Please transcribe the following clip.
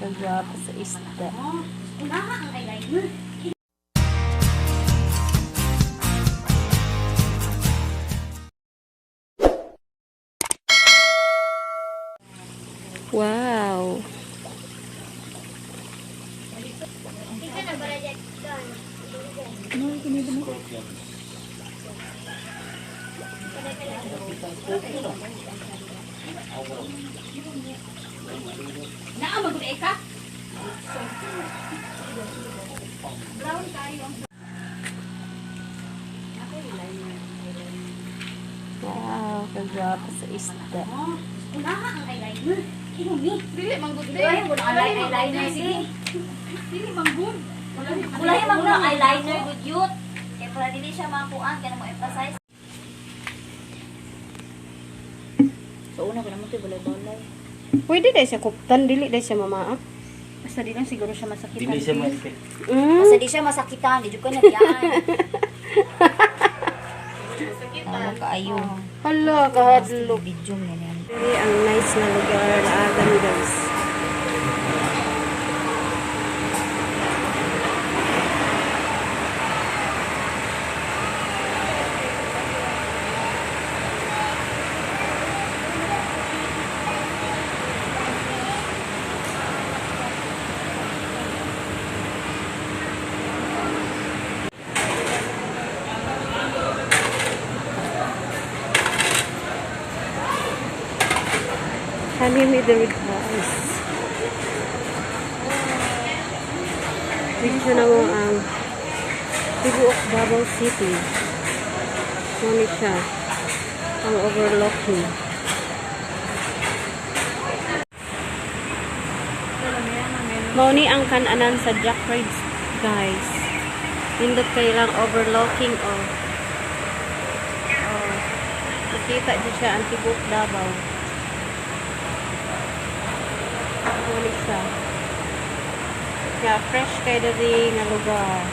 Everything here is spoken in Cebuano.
Kagwapo sa isda. Unaha ang eyeliner. Wow. Naa magud ka. Brown kayo. Wow, kagwapo sa isda. Unaha ang eyeliner. Kinumi. Dili man gud. Dili mo na eyeliner si. Dili man gud. Ulahi man na eyeliner good youth. Kay para dili siya makuan kay mo emphasize. So una ko naman to balay-balay. Pwede dahil siya kuptan, dili dahil siya mamaa. Basta di lang siguro siya masakitan. Dili siya ma-effect. Basta di siya masakitan, di jud ko nagyaan. Tama kaayo. Hala, kahadlok. Video man yan. Very ang nice na lugar na agan, guys. Kami may the guys. Picture na mo ang Tibuok, Davao City. Ngunit siya ang overlooking. Mauni ang kananan sa Jack Rides, guys. Nindot kayo lang overlooking, oh. Oh. Nakita dyan siya ang Tibuok, Davao. Ngunit siya. Yeah, fresh kay diri nga lugar.